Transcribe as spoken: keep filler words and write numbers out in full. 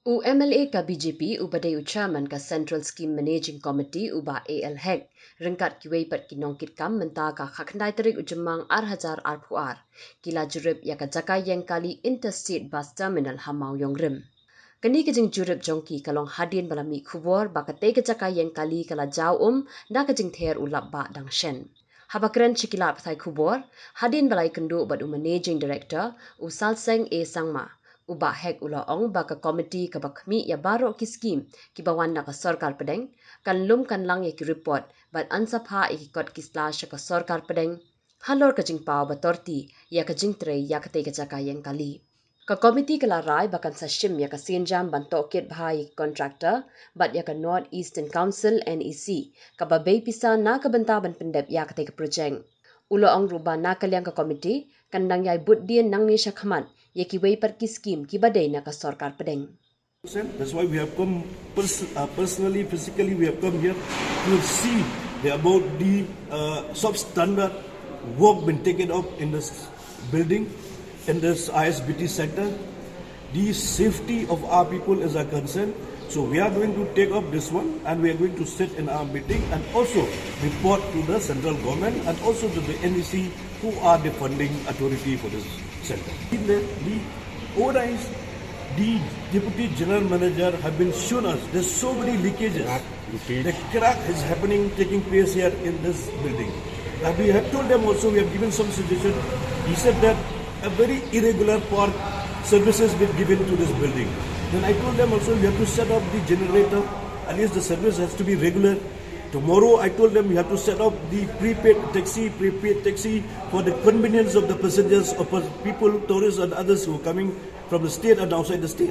U M L A ka B J P uba dei u chairman ka Central Scheme Managing Committee u Bah A L Hek ryngkat kiwei pat ki nongkitkam mynta ka khatkhyndai tarik u Jymmang ar hajar arphew ar ki la jurip ïa ka jaka ïeng kali Interstate Bus Terminal ha Mawïong Rim. Kane ka jingjurip jong ki ka long hadien ba la mih khubor ba katei ka jaka ïeng kali ka la jaw um da ka jingther u lap bah dang shen. Haba kren sha ki lad pathai khubor hadien ba la ïakynduh bad u Managing Director u Salseng A Sangma, u Bah Hek u la ong ba ka komiti kaba khmih ïa baroh ki skim kiba wan na ka sorkar pdeng kan lum kan lang ïa ki report bad an sa phah ïa ki kot ki sla sha ka sorkar pdeng halor ka jingpaw ba torti ïa ka jingtrei ïa katei ka jaka ïeng kali. Ka komiti ka la rai ba kan sa shim ïa ka sienjam ban tohkit bha ïa ki contractor bad ïa ka North Eastern Council N E C kaba bei pisa na ka bynta ban pyndep ïa katei ka projek. U la ong ruh ba na ka liang ka komiti kan dang ïai bud dien nangne sha khmat ïa kiwei pat ki skim kiba dei na ka sorkar pdeng. That's why we have come pers- uh, personally, physically, we have come here to see the, about the uh, substandard work being taken up in this building, in this I S B T center. The safety of our people is our concern. So we are going to take up this one and we are going to sit in our meeting and also report to the central government and also to the N E C who are the funding authority for this center. In the, the Oda is the deputy general manager have been shown us there's so many leakages. The crack is happening, taking place here in this building. And we have told them also, we have given some suggestion. He said that a very irregular park services been given to this building. Then I told them also, you have to set up the generator, at least the service has to be regular. Tomorrow, I told them you have to set up the prepaid taxi, prepaid taxi for the convenience of the passengers, of people, tourists and others who are coming from the state and outside the state.